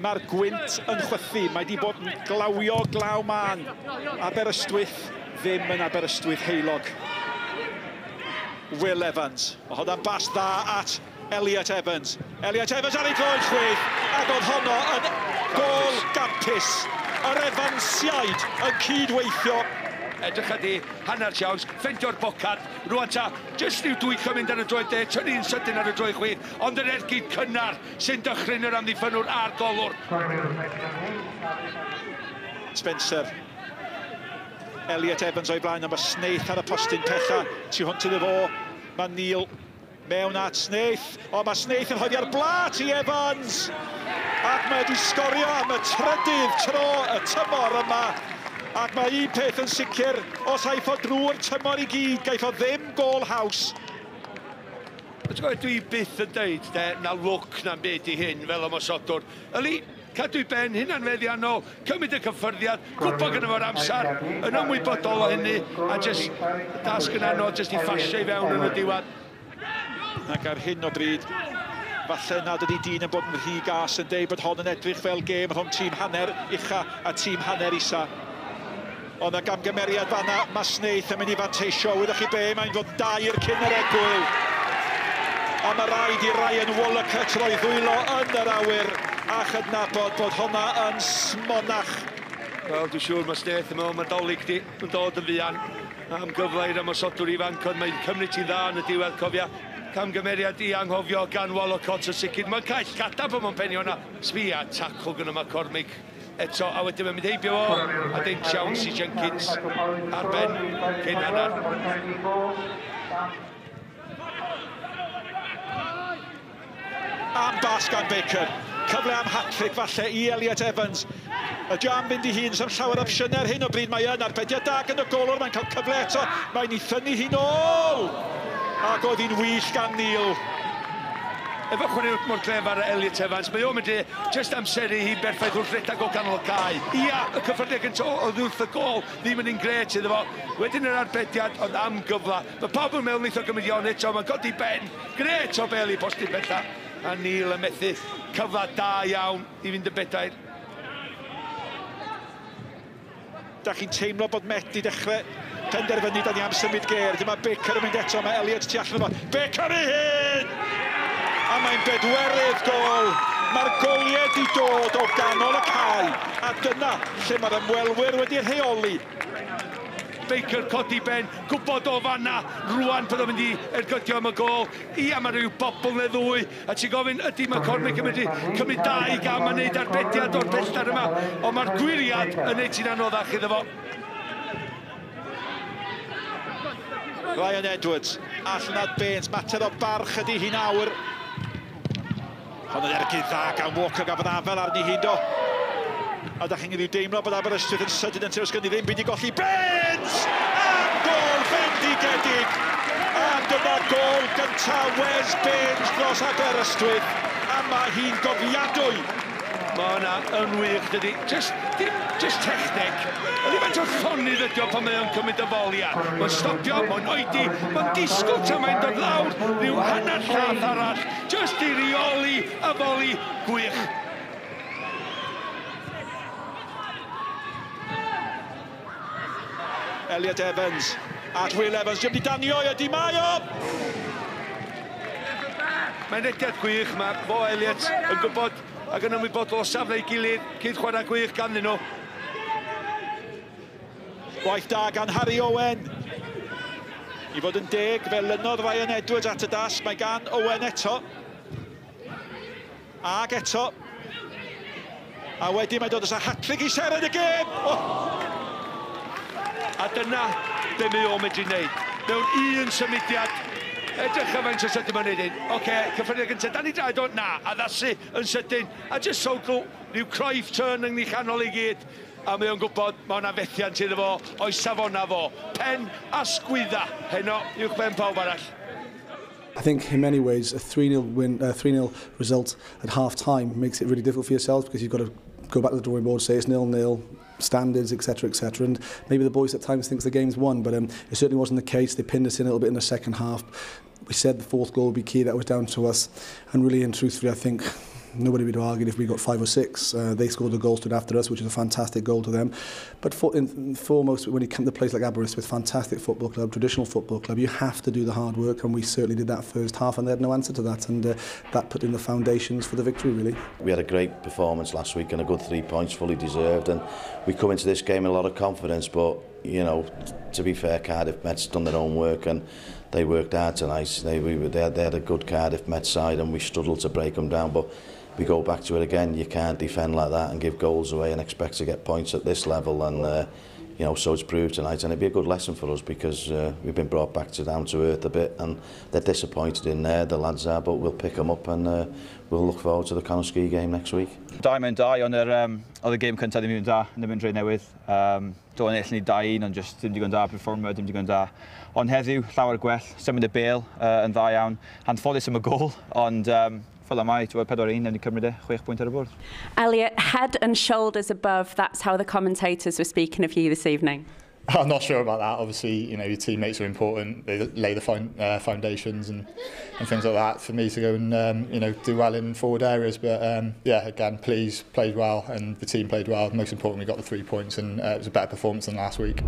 Mae'r gwynt yn chwythu, mae di bod yn glawio glaw mân. Aberystwyth ddim yn Aberystwyth heulog. Will Evans, mae hwnna'n bas dda at Elliot Evans. Elliot Evans ar ei droed chwith, ac oedd honno yn gôl gampus. Yr Evansiaid yn cydweithio. Edrych di, hanner siawns, ffeindio'r bocad, rwan ta, jyst rhyw dwyll yn mynd ar y droed de, tynnu'n sydyn ar y droed chwith, ond yr ergyd cynnar sy'n dychryn yr amddiffynwr a'r golwr. Spencer. Elliot Evans o'i blaen, ond mae Snaith ar y postyn pella, tu hwnt iddo fo, mae Neil mewn at Snaith, o mae Snaith yn rhoi ar blat i Evans, ac mae wedi sgorio am y trydydd tro y tymor yma. Ac mae un peth yn sicr, os aiff o drwy'r tymor i gyd, gaiff o ddim gôl haws. Ti'n gwybod, dwi byth yn deud, de, na lwc na'n byd i hyn fel ymosodwr. Yli, cadw i ben, hynna'n feddiannol, cymryd y cyffyrddiad, gwybod gyda fo'r amser, yn ymwybodol o hynny, a jyst y dasg yn anodd, jyst i ffasio i fewn yn y diwedd. Ac ar hyn o bryd, falle nad ydy dyn yn bod yn rhy gas yn deud bod hon yn edrych fel gêm rhwng tîm hanner ucha a tîm hanner isa. Ond y gamgymeriad fanna, mae Snaith yn mynd i fanteisio. Wyddoch chi be, mae'n fod dair cyn yr egwyl. A mae rhaid i Ryan Wallacott roi ddwylo yn yr awyr a chydnabod bod honna yn smonach. Wel, dwi'n siŵr mae Snaith yn meddwl mae Dolig di yn dod yn fuan am gyfle i'r ymosodwr ifanc, ond mae'n cymryd ti'n dda yn y diwedd, cofia. Camgymeriad i anghofio gan Wallacott yn sicr. Mae'n cael llgada pan mae'n penio hwnna. Sbia, tacl gyda McCormick eto, a wedyn mae'n mynd heibio fo, a dim siawns i Jenkins ar ben cyn hanner. Am bas gan Baker. Cyfle am hat-trick falle i Elliot Evans. Ydy o am fynd i hun, sa'm llawer opsiynau ar hyn o bryd, mae yn arbediad da gan y golwr, mae'n cael cyfle eto, mae'n ei thynnu hi'n ôl! Ac oedd hi'n wych gan Neil. Efo chwaraewr mor clefar Elliot Evans, mae o'n mynd i jyst amseru hi'n berffaith wrth redeg o ganol y cae. Ia, y cyffyrddiad gyntaf oedd wrth y gôl, ddim yn un grêt iddo fo. Wedyn yr arbediad, ond am gyfle. Mae pawb yn meddwl wneith o gymryd iawn eto, mae'n codi ben. Grêt o bel i postyn bella. A Neil yn methu cyfle da iawn i fynd y bedair. Da chi'n teimlo bod Met di dechrau penderfynu, da ni am symud gêr. Dyma Baker yn mynd eto, mae Elliot tu allan efo. Baker ei hun! A mae'n bedwerydd gôl. Mae'r goliau di dod o ganol y cae. A dyna lle mae'r ymwelwyr wedi rheoli. Baker codi ben, gwybod o fanna, rwan bydd o'n mynd i ergydio am y gôl. Ia, mae rhyw bobl neu ddwy. A ti'n gofyn, ydy McCormick yn mynd i cymryd dau gam a wneud arbediad o'r pellter yma. Ond mae'r gwiriad yn neud ti'n anoddach iddo fo. Ryan Edwards, allan at Baines, mater o barch ydy hi'n awr. Hon yn ergyd dda gan Walker, gafodd afel arni hi'n do. A da chi'n rhyw deimlo bod Aberystwyth yn sydyn yn tews gyda ddim byd i golli. Baines! A gôl fendigedig! A dyma gôl gyntaf Wes Baines dros Aberystwyth. A mae hi'n gofiadwy. Mae hwnna yn wych, dydy. Just techneg. Ydy faint o llonydd ydi o pan mae o'n cymryd y folia. Mae'n stopio, mae'n oedi, mae'n disgwyl tan mae'n dod lawr, rhyw hanner llath arall, just i reoli y foli gwych. Elliot Evans at Will Evans, dim di danio, ydi mae o! Mae'n rediad gwych, mae fo Elliot yn gwybod ac yn ymwybodol o safle ei gilydd, cyd chwarae gwych ganddyn nhw. Gwaith da gan Harry Owen. I fod yn deg, fe lynodd Ryan Edwards at y dasg, mae gan Owen eto. Ag eto. A wedyn mae'n dod â hat-trick i seren y gêm! Oh. A dyna be mae o'n medru wneud. Mewn un symudiad, edrych faint o sydyn mae'n neud hyn. Oce, cyffyrddiad gyntaf, dan i draed o, na, addasu yn sydyn. A just sowdl, rhyw Cruyff turn yng nghanol i gyd. A mae o'n gwybod, mae hwnna fethiant iddo fo, o'i safona fo. Pen a sgwydda, heno, uwch ben pawb arall. I think in many ways a 3-0 win, 3-0 result at half time makes it really difficult for yourselves because you've got to go back to the drawing board, say it's 0-0, standards, etc., etc. And maybe the boys at times think the game's won, but it certainly wasn't the case. They pinned us in a little bit in the second half. We said the fourth goal would be key. That was down to us, and really and truthfully, I think Nobody would have argued if we got 5 or 6. They scored the goal straight after us, which is a fantastic goal to them. But foremost, when you come to a place like Aberystwyth, fantastic football club, traditional football club, you have to do the hard work, and we certainly did that first half, and they had no answer to that, and that put in the foundations for the victory, really. We had a great performance last week and a good 3 points, fully deserved, and we come into this game in a lot of confidence, but you know, to be fair, Cardiff Met's done their own work and they worked hard tonight. They had a good Cardiff Met side and we struggled to break them down, but we go back to it again. You can't defend like that and give goals away and expect to get points at this level, and you know, so it's proved tonight, and it'd be a good lesson for us because we've been brought back to down to earth a bit, and they're disappointed in there, the lads are, but we'll pick them up and we'll look forward to the Connah's Quay game next week. 2 mewn 2, ond oedd y gêm cyntaf ddim yn da yn y Drenewydd. Do ennill ni 2-1, ond just ddim digon da, perfformio ddim digon da. Ond heddiw, llawer gwell, symud y bêl yn dda iawn. Anffodus am y gôl, ond fel yma, 4-1, newn ni cymryd e, 6 pwynt ar y bwrdd. Elliot, head and shoulders above, that's how the commentators were speaking of you this evening. I'm not sure about that. Obviously, you know, your teammates are important. They lay the foundations and things like that for me to go and you know, do well in forward areas. But yeah, again, pleased, played well, and the team played well. Most importantly, we got the 3 points, and it was a better performance than last week.